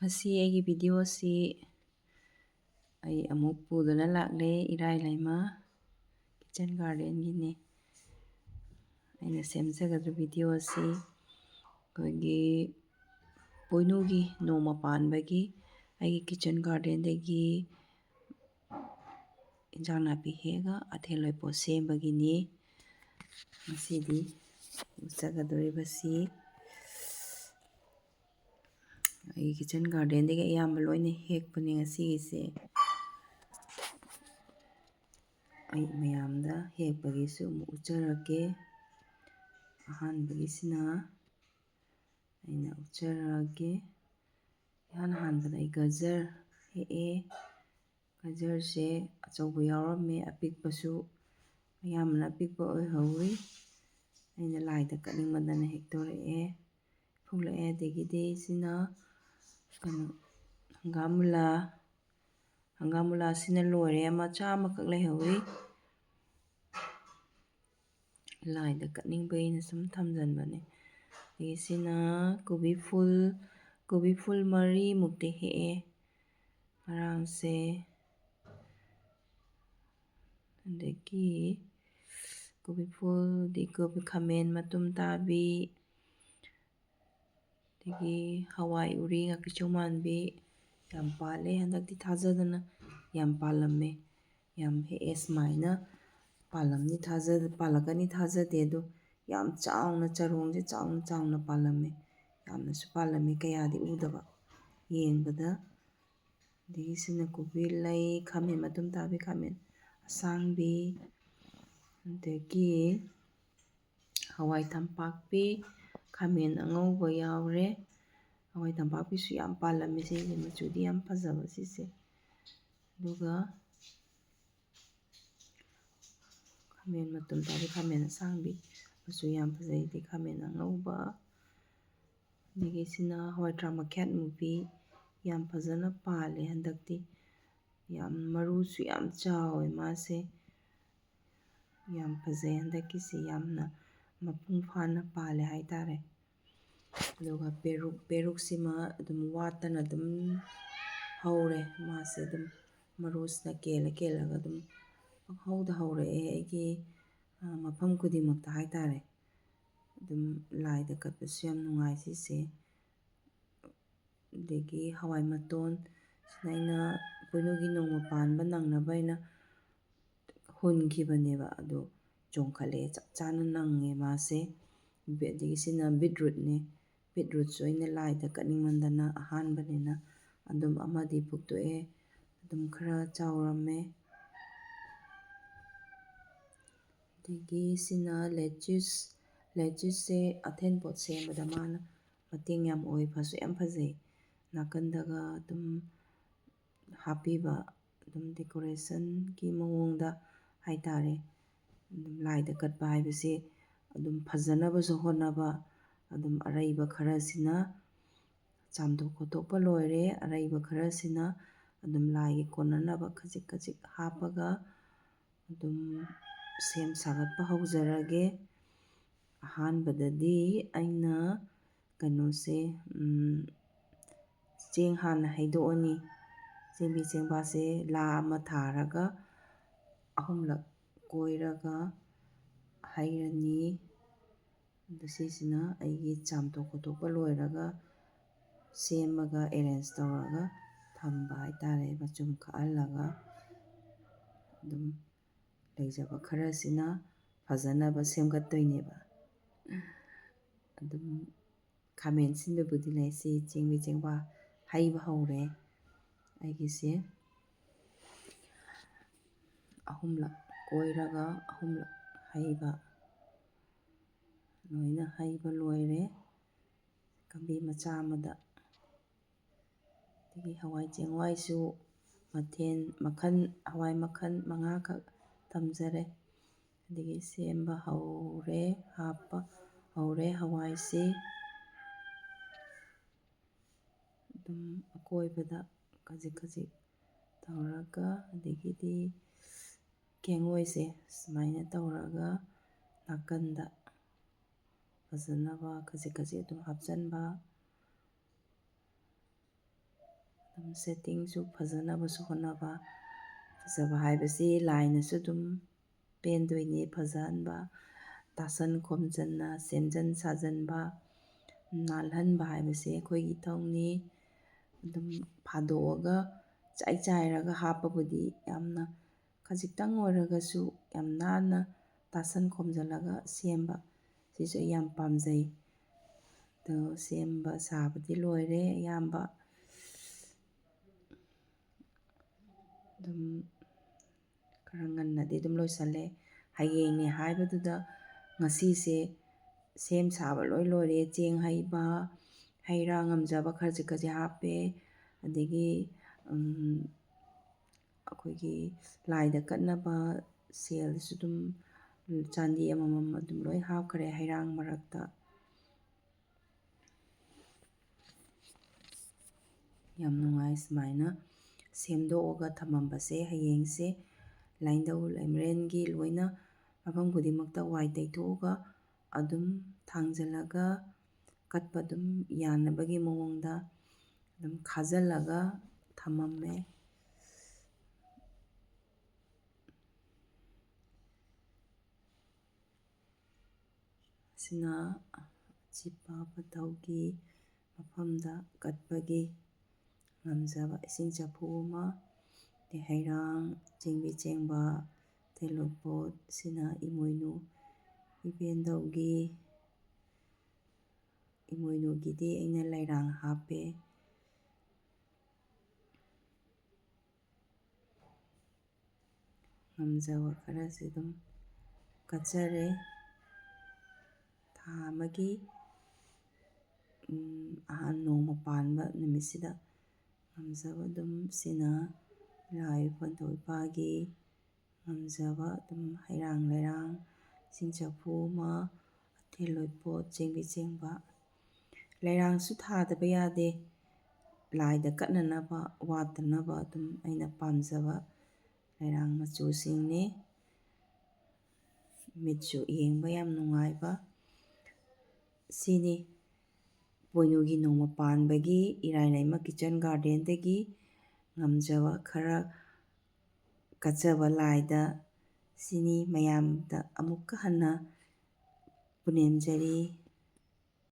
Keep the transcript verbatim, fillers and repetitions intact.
ꯉꯁꯤ ꯑꯩꯒꯤ ꯚꯤꯗꯤꯑꯣꯁꯤ ꯑꯩ ꯑꯃꯨꯛ ꯄꯨꯗꯨꯅ ꯂꯥꯛꯂꯦ, ꯏꯔꯥꯏ ꯂꯩꯃ ꯀꯤꯠꯆꯟ ꯒꯥꯔꯗꯦꯟꯒꯤꯅꯤ꯫ ꯑꯩꯅ ꯁꯦꯝꯖꯒꯗꯧꯔꯤꯕ ꯚꯤꯗꯤꯑꯣ ꯑꯁꯤ ꯑꯩꯈꯣꯏꯒꯤ ꯄꯣꯏꯅꯨꯒꯤ ꯅꯣꯡꯃ ꯄꯥꯟꯕꯒꯤ ꯑꯩꯒꯤ ꯀꯤꯠꯆꯟ ꯒꯥꯔꯗꯦꯟꯗꯒꯤ ꯏꯟꯖꯥꯡ ꯅꯥꯄꯤ ꯍꯦꯛꯑꯒ ꯑꯊꯦꯜ ꯂꯣꯏꯄꯣꯠ ꯁꯦꯝꯕꯒꯤꯅꯤ꯫ ꯉꯁꯤꯗꯤ ꯎꯠꯆꯒꯗꯧꯔꯤꯕꯁꯤ ꯑꯩꯒꯤ ꯀꯤꯠꯆꯟ ꯒꯥꯔꯗꯦꯟꯗꯒꯤ ꯑꯌꯥꯝꯕ ꯂꯣꯏꯅ ꯍꯦꯛꯄꯅꯦ ꯉꯁꯤꯒꯤꯁꯦ꯫ ꯑꯩ ꯃꯌꯥꯝꯗ ꯍꯦꯛꯄꯒꯤꯁꯨ ꯑꯃꯨꯛ ꯎꯠꯆꯔꯛꯀꯦ꯫ ꯑꯍꯥꯟꯕꯒꯤꯁꯤꯅ ꯑꯩꯅ ꯎꯠꯆꯔꯛꯑꯒꯦ꯫ ꯏꯍꯥꯟ ꯍꯥꯟꯕꯗ ꯑꯩ ꯒꯖꯔ ꯍꯦꯛꯑꯦ꯫ ꯒꯖꯔꯁꯦ ꯑꯆꯧꯕ ꯌꯥꯎꯔꯝꯃꯦ, ꯑꯄꯤꯛꯄꯁꯨ ꯑꯌꯥꯝꯕꯅ ꯑꯄꯤꯛꯄ ꯑꯣꯏꯍꯧꯋꯤ꯫ ꯑꯩꯅ ꯂꯥꯏꯗ ꯀꯠꯅꯤꯡꯃꯟꯗꯅ ꯍꯦꯛꯇꯣꯔꯛꯑꯦ, ꯐꯨꯂꯛꯑꯦ꯫ ꯑꯗꯒꯤꯗꯤ ꯁꯤꯅ ꯀꯩꯅꯣ, ꯍꯪꯒꯥꯝ ꯃꯨꯂꯥ, ꯍꯪꯒꯥꯝ ꯃꯨꯂꯥꯁꯤꯅ ꯂꯣꯏꯔꯦ, ꯃꯆꯥ ꯑꯃꯈꯛ ꯂꯩꯍꯧꯔꯤ꯫ ꯂꯥꯏꯗ ꯀꯠꯅꯤꯡꯕꯒꯤꯅ ꯁꯨꯝ ꯊꯝꯖꯟꯕꯅꯦ꯫ ꯑꯗꯒꯤ ꯁꯤꯅ ꯀꯣꯕꯤ ꯐꯨꯜ, ꯀꯣꯕꯤ ꯐꯨꯜ ꯃꯔꯤꯃꯨꯛꯇꯤ ꯍꯦꯛꯑꯦ ꯉꯔꯥꯡꯁꯦ꯫ ꯑꯗꯒꯤ ꯀꯣꯕꯤ ꯐꯨꯜ, ꯑꯗꯒꯤ ꯀꯣꯕꯤ ꯈꯥꯃꯦꯟ ꯃꯇꯨꯝ ꯇꯥꯕꯤ, ꯑꯗꯒꯤ ꯍꯋꯥꯏ ꯎꯔꯤ, ꯉꯥꯀꯤꯆꯧ ꯃꯥꯟꯕꯤ ꯌꯥꯝ ꯄꯥꯜꯂꯦ꯫ ꯍꯟꯗꯛꯇꯤ ꯊꯥꯖꯗꯅ ꯌꯥꯝ ꯄꯥꯜꯂꯝꯃꯦ꯫ ꯌꯥꯝ ꯍꯦꯛꯑꯦ ꯁꯨꯃꯥꯏꯅ꯫ ꯄꯥꯜꯂꯝꯅꯤ ꯊꯥꯖ-, ꯄꯥꯜꯂꯛꯀꯅꯤ ꯊꯥꯖꯗꯦ, ꯑꯗꯣ ꯌꯥꯝ ꯆꯥꯎꯅ, ꯆꯔꯣꯡꯁꯦ ꯆꯥꯎꯅ ꯆꯥꯎꯅ ꯄꯥꯜꯂꯝꯃꯦ꯫ ꯌꯥꯝꯅꯁꯨ ꯄꯥꯜꯂꯝꯃꯦ, ꯀꯌꯥꯗꯤ ꯎꯗꯕ ꯌꯦꯡꯕꯗ꯫ ꯑꯗꯒꯤ ꯁꯤꯅ ꯀꯣꯕꯤ ꯂꯩ, ꯈꯥꯃꯦꯟ ꯃꯇꯨꯝ ꯇꯥꯕꯤ ꯈꯥꯃꯦꯟ ꯑꯁꯥꯡꯕꯤ, ꯑꯗꯒꯤ ꯍꯋꯥꯏ ꯊꯝꯄꯥꯛꯄꯤ, ꯈꯥꯃꯦꯟ ꯑꯉꯧꯕ ꯌꯥꯎꯔꯦ꯫ ꯍꯋꯥꯏ ꯊꯝꯄꯥꯛꯄꯤꯁꯨ ꯌꯥꯝ ꯄꯥꯜꯂꯝꯃꯦ ꯁꯤꯁꯦ, ꯃꯆꯨꯗꯤ ꯌꯥꯝ ꯐꯖꯕ ꯁꯤꯁꯦ꯫ ꯑꯗꯨꯒ ꯈꯥꯃꯦꯟ ꯃꯇꯨꯝ ꯇꯥꯕꯤ, ꯈꯥꯃꯦꯟ ꯑꯁꯥꯡꯕꯤ, ꯃꯆꯨ ꯌꯥꯝ ꯐꯖꯩ꯫ ꯑꯗꯩ ꯈꯥꯃꯦꯟ ꯑꯉꯧꯕ, ꯑꯗꯒꯤ ꯁꯤꯅ ꯍꯋꯥꯏ ꯊ꯭ꯔꯥꯛ ꯃꯈ꯭ꯌꯥꯠ ꯃꯨꯕꯤ, ꯌꯥꯝ ꯐꯖꯅ ꯄꯥꯜꯂꯦ ꯍꯟꯗꯛꯇꯤ꯫ ꯌꯥꯝ ꯃꯔꯨꯁꯨ ꯌꯥꯝ ꯆꯥꯎꯋꯦ ꯃꯥꯁꯦ꯫ ꯌꯥꯝ ꯐꯖꯩ ꯍꯟꯗꯛꯀꯤꯁꯦ, ꯌꯥꯝꯅ ꯃꯄꯨꯡ ꯐꯥꯅ ꯄꯥꯜꯂꯦ ꯍꯥꯏꯇꯥꯔꯦ꯫ ꯑꯗꯨꯒ ꯄꯦꯔꯨꯛ, ꯄꯦꯔꯨꯛꯁꯤꯃ ꯑꯗꯨꯝ ꯋꯥꯠꯇꯅ ꯑꯗꯨꯝ ꯍꯧꯔꯦ꯫ ꯃꯥꯁꯦ ꯑꯗꯨꯝ ꯃꯔꯨꯁꯤꯅ ꯀꯦꯜꯂ ꯀꯦꯜꯂꯒ ꯑꯗꯨꯝ ꯄꯪꯍꯧꯗ ꯍꯧꯔꯛꯑꯦ ꯑꯩꯒꯤ, ꯑ, ꯃꯐꯝ ꯈꯨꯗꯤꯡꯃꯛꯇ ꯍꯥꯏꯇꯥꯔꯦ꯫ ꯑꯗꯨꯝ ꯂꯥꯏꯗ ꯀꯠꯄꯁꯨ ꯌꯥꯝ ꯅꯨꯡꯉꯥꯏ ꯁꯤꯁꯦ꯫ ꯑꯗꯒꯤ ꯍꯋꯥꯏ ꯃꯇꯣꯟ, ꯁꯤꯅ ꯑꯩꯅ ꯄꯣꯏꯅꯨꯒꯤ ꯅꯣꯡꯃ ꯄꯥꯟꯕ ꯅꯪꯅꯕ ꯍꯥꯏꯅ ꯍꯨꯟꯈꯤꯕꯅꯦꯕ, ꯑꯗꯣ ꯆꯣꯡꯈꯠꯂꯛꯑꯦ, ꯆꯞ ꯆꯥꯅ ꯅꯪꯉꯦ ꯃꯥꯁꯦ꯫ ꯑꯗꯒꯤ ꯁꯤꯅ ꯕꯤꯠꯔꯨꯠꯅꯦ꯫ ꯕꯤꯠꯔꯨꯠꯁꯨ ꯑꯩꯅ ꯂꯥꯏꯗ ꯀꯠꯅꯤꯡꯃꯟꯗꯅ ꯑꯍꯥꯟꯕꯅꯤꯅ ꯑꯗꯨꯝ ꯑꯃꯗꯤ ꯐꯨꯛꯇꯣꯛꯑꯦ, ꯑꯗꯨꯝ ꯈꯔ ꯆꯥꯎꯔꯝꯃꯦ꯫ ꯑꯗꯒꯤ ꯁꯤꯅ ꯂꯦꯇ꯭ꯌꯨꯁ꯫ ꯂꯦꯇ꯭ꯌꯨꯁꯁꯦ ꯑꯊꯦꯟ ꯄꯣꯠ ꯁꯦꯝꯕꯗ ꯃꯥꯅ ꯃꯇꯦꯡ ꯌꯥꯝ ꯑꯣꯏ, ꯐꯁꯨ ꯌꯥꯝ ꯐꯖꯩ꯫ ꯅꯥꯀꯟꯗꯒ ꯑꯗꯨꯝ ꯍꯥꯞꯄꯤꯕ, ꯑꯗꯨꯝ ꯗꯦꯀꯣꯔꯦꯁꯟꯒꯤ ꯃꯑꯣꯡꯗ ꯍꯥꯏꯇꯥꯔꯦ꯫ ꯑꯗꯨꯝ ꯂꯥꯏꯗ ꯀꯠꯄ ꯍꯥꯏꯕꯁꯦ ꯑꯗꯨꯝ ꯐꯖꯅꯕꯁꯨ ꯍꯣꯠꯅꯕ, ꯑꯗꯨꯝ ꯑꯔꯩꯕ ꯈꯔꯁꯤꯅ ꯆꯥꯝꯊꯣꯛ ꯈꯣꯠꯇꯣꯛꯄ ꯂꯣꯏꯔꯦ꯫ ꯑꯔꯩꯕ ꯈꯔꯁꯤꯅ ꯑꯗꯨꯝ ꯂꯥꯏꯒꯤ ꯀꯣꯟꯅꯅꯕ ꯈꯖꯤꯛ ꯈꯖꯤꯛ ꯍꯥꯞꯄꯒ ꯑꯗꯨꯝ ꯁꯦꯝ ꯁꯥꯒꯠꯄ ꯍꯧꯖꯔꯒꯦ꯫ ꯑꯍꯥꯟꯕꯗꯗꯤ ꯑꯩꯅ ꯀꯩꯅꯣꯁꯦ, ꯎꯝ, ꯆꯦꯡ ꯍꯥꯟꯅ ꯍꯩꯗꯣꯛꯑꯅꯤ꯫ ꯆꯦꯡꯕꯤ ꯆꯦꯡꯕꯥꯁꯦ ꯂꯥ ꯑꯃ ꯊꯥꯔꯒ ꯑꯍꯨꯝꯂꯛ ꯀꯣꯏꯔꯒ ꯍꯩꯔꯅꯤ꯫ ꯑꯗꯨ ꯁꯤꯁꯤꯅ ꯑꯩꯒꯤ ꯆꯥꯝꯊꯣꯛ ꯈꯣꯠꯇꯣꯛꯄ ꯂꯣꯏꯔꯒ ꯁꯦꯝꯃꯒ ꯑꯦꯔꯦꯟꯖ ꯇꯧꯔꯒ ꯊꯝꯕ ꯍꯥꯏꯇꯥꯔꯦ, ꯃꯆꯨꯝ ꯀꯛꯍꯜꯂꯒ꯫ ꯑꯗꯨꯝ ꯂꯩꯖꯕ ꯈꯔꯁꯤꯅ ꯐꯖꯅꯕ ꯁꯦꯝꯒꯠꯇꯣꯏꯅꯦꯕ꯫ ꯑꯗꯨꯝ ꯈꯥꯃꯦꯟ ꯑꯁꯤꯟꯕꯕꯨꯗꯤ ꯂꯩ꯫ ꯁꯤ ꯆꯦꯡꯕꯤ ꯆꯦꯡꯕꯥ ꯍꯩꯕ ꯍꯧꯔꯦ ꯑꯩꯒꯤꯁꯦ꯫ ꯑꯍꯨꯝꯂꯛ ꯀꯣꯏꯔꯒ ꯑꯍꯨꯝꯂꯛ ꯍꯩꯕ, ꯂꯣꯏꯅ ꯍꯩꯕ ꯂꯣꯏꯔꯦ ꯀꯝꯕꯤ ꯃꯆꯥ ꯑꯃꯗ꯫ ꯑꯗꯒꯤ ꯍꯋꯥꯏ ꯆꯦꯡꯋꯥꯏꯁꯨ ꯃꯊꯦꯜ ꯃꯈꯜ, ꯍꯋꯥꯏ ꯃꯈꯜ ꯃꯉꯥꯈꯛ ꯊꯝꯖꯔꯦ꯫ ꯑꯗꯒꯤ ꯁꯦꯝꯕ ꯍꯧꯔꯦ, ꯍꯥꯞꯄ ꯍꯧꯔꯦ ꯍꯋꯥꯏꯁꯤ꯫ ꯑꯗꯨꯝ ꯑꯀꯣꯏꯕꯗ ꯈꯖꯤꯛ ꯈꯖꯤꯛ ꯇꯧꯔꯒ, ꯑꯗꯒꯤꯗꯤ ꯀꯦꯡꯉꯣꯏꯁꯦ ꯁꯨꯃꯥꯏꯅ ꯇꯧꯔꯒ ꯅꯥꯀꯟꯗ ꯐꯖꯅꯕ ꯈꯖꯤꯛ ꯈꯖꯤꯛ ꯑꯗꯨꯝ ꯍꯥꯞꯆꯤꯟꯕ꯫ ꯑꯗꯨꯝ ꯁꯦꯠꯇꯤꯡꯁꯨ ꯐꯖꯅꯕꯁꯨ ꯍꯣꯠꯅꯕ꯫ ꯐꯖꯕ ꯍꯥꯏꯕꯁꯤ ꯂꯥꯏꯅꯁꯨ ꯑꯗꯨꯝ ꯄꯦꯟꯗꯣꯏꯅꯤ꯫ ꯐꯖꯍꯟꯕ, ꯇꯥꯁꯟ ꯈꯣꯝꯖꯟꯅ ꯁꯦꯝꯖꯟ ꯁꯥꯖꯟꯕ, ꯅꯥꯜꯍꯟꯕ ꯍꯥꯏꯕꯁꯦ ꯑꯩꯈꯣꯏꯒꯤ ꯏꯊꯧꯅꯤ꯫ ꯑꯗꯨꯝ ꯐꯥꯗꯣꯛꯑꯒ ꯆꯥꯏ ꯆꯥꯏꯔꯒ ꯍꯥꯞꯄꯕꯨꯗꯤ ꯌꯥꯝꯅ ꯈꯖꯤꯛꯇꯪ ꯑꯣꯏꯔꯒꯁꯨ ꯌꯥꯝ ꯅꯥꯟꯅ ꯇꯥꯁꯟ ꯈꯣꯝꯖꯤꯜꯂꯒ ꯁꯦꯝꯕ, ꯁꯤꯁꯨ ꯑꯩ ꯌꯥꯝ ꯄꯥꯝꯖꯩ꯫ ꯑꯗꯣ ꯁꯦꯝꯕ ꯁꯥꯕꯗꯤ ꯂꯣꯏꯔꯦ ꯑꯌꯥꯝꯕ꯫ ꯑꯗꯨꯝ ꯈꯔ ꯉꯟꯅꯗꯤ ꯑꯗꯨꯝ ꯂꯣꯏꯁꯜꯂꯦ꯫ ꯍꯌꯦꯡꯅꯦ ꯍꯥꯏꯕꯗꯨꯗ ꯉꯁꯤꯁꯦ ꯁꯦꯝ ꯁꯥꯕ ꯂꯣꯏ ꯂꯣꯏꯔꯦ꯫ ꯆꯦꯡ ꯍꯩꯕ, ꯍꯩ ꯔꯥ ꯉꯝꯖꯕ ꯈꯔꯁꯤ ꯈꯔꯁꯤ ꯍꯥꯞꯄꯦ꯫ ꯑꯗꯒꯤ, ꯎꯝ, ꯑꯩꯈꯣꯏꯒꯤ ꯂꯥꯏꯗ ꯀꯠꯅꯕ ꯁꯦꯜꯁꯨ ꯑꯗꯨꯝ ꯆꯥꯟꯗꯤ ꯑꯃꯃꯝ ꯑꯗꯨꯝ ꯂꯣꯏ ꯍꯥꯞꯈ꯭ꯔꯦ ꯍꯩꯔꯥꯡ ꯃꯔꯛꯇ꯫ ꯌꯥꯝ ꯅꯨꯡꯉꯥꯏ ꯁꯨꯃꯥꯏꯅ ꯁꯦꯝꯗꯣꯛꯑꯒ ꯊꯝꯃꯝꯕꯁꯦ꯫ ꯍꯌꯦꯡꯁꯦ ꯂꯥꯏꯅꯤꯡꯊꯧ ꯂꯩꯃꯔꯦꯟꯒꯤ ꯂꯣꯏꯅ ꯃꯐꯝ ꯈꯨꯗꯤꯡꯃꯛꯇ ꯋꯥꯏ ꯇꯩꯊꯣꯛꯑꯒ ꯑꯗꯨꯝ ꯊꯥꯡꯖꯜꯂꯒ ꯀꯠꯄ ꯑꯗꯨꯝ ꯌꯥꯅꯕꯒꯤ ꯃꯑꯣꯡꯗ ꯑꯗꯨꯝ ꯈꯥꯖꯤꯜꯂꯒ ꯊꯝꯃꯝꯃꯦ꯫ ꯑꯁꯤꯅ ꯑꯆꯤꯞꯄ ꯄꯊꯧꯒꯤ ꯃꯐꯝꯗ ꯀꯠꯄꯒꯤ ꯉꯝꯖꯕ ꯏꯁꯤꯡ ꯆꯐꯨ ꯑꯃ, ꯑꯗꯩ ꯍꯩꯔꯥꯡ, ꯆꯦꯡꯕꯤ ꯆꯦꯡꯕ, ꯇꯦꯂꯣꯠꯄꯣꯠ, ꯁꯤꯅ ꯏꯃꯣꯏꯅꯨ ꯏꯕꯦꯟꯗꯧꯒꯤ, ꯏꯃꯣꯏꯅꯨꯒꯤꯗꯤ ꯑꯩꯅ ꯂꯩꯔꯥꯡ ꯍꯥꯞꯄꯦ꯫ ꯉꯝꯖꯕ ꯈꯔꯁꯦ ꯑꯗꯨꯝ ꯀꯠꯆꯔꯦ꯫ ꯊꯥ ꯑꯃꯒꯤ, ꯎꯝ, ꯑꯍꯥꯟ ꯅꯣꯡꯃ ꯄꯥꯟꯕ ꯅꯨꯃꯤꯠꯁꯤꯗ ꯉꯝꯖꯕ ꯑꯗꯨꯝ ꯁꯤꯅ ꯂꯥꯏ ꯏꯄꯥꯒꯤ ꯉꯝꯖꯕ ꯑꯗꯨꯝ ꯍꯩꯔꯥꯡ ꯂꯩꯔꯥꯡ, ꯏꯁꯤꯡ ꯆꯐꯨ ꯑꯃ, ꯑꯊꯦꯜ ꯂꯣꯏꯄꯣꯠ, ꯆꯦꯡꯕꯤ ꯆꯦꯡꯕ꯫ ꯂꯩꯔꯥꯡꯁꯨ ꯊꯥꯗꯕ ꯌꯥꯗꯦ꯫ ꯂꯥꯏꯗ ꯀꯠꯅꯅꯕ, ꯋꯥꯠꯇꯅꯕ ꯑꯗꯨꯝ ꯑꯩꯅ ꯄꯥꯝꯖꯕ ꯂꯩꯔꯥꯡ ꯃꯆꯨꯁꯤꯡꯅꯤ꯫ ꯃꯤꯠꯁꯨ ꯌꯦꯡꯕ ꯌꯥꯝ ꯅꯨꯡꯉꯥꯏꯕ, ꯁꯤꯅꯤ ꯄꯣꯏꯅꯨꯒꯤ ꯅꯣꯡꯃ ꯄꯥꯟꯕꯒꯤ ꯏꯔꯥꯏ ꯂꯩꯃ kitchen gardenꯗꯒꯤ ꯉꯝꯖꯕ ꯈꯔ ꯀꯠꯆꯕ ꯂꯥꯏꯗ꯫ ꯁꯤꯅꯤ ꯃꯌꯥꯝꯗ ꯑꯃꯨꯛꯀ ꯍꯟꯅ ꯄꯨꯅꯦꯝꯖꯔꯤ꯫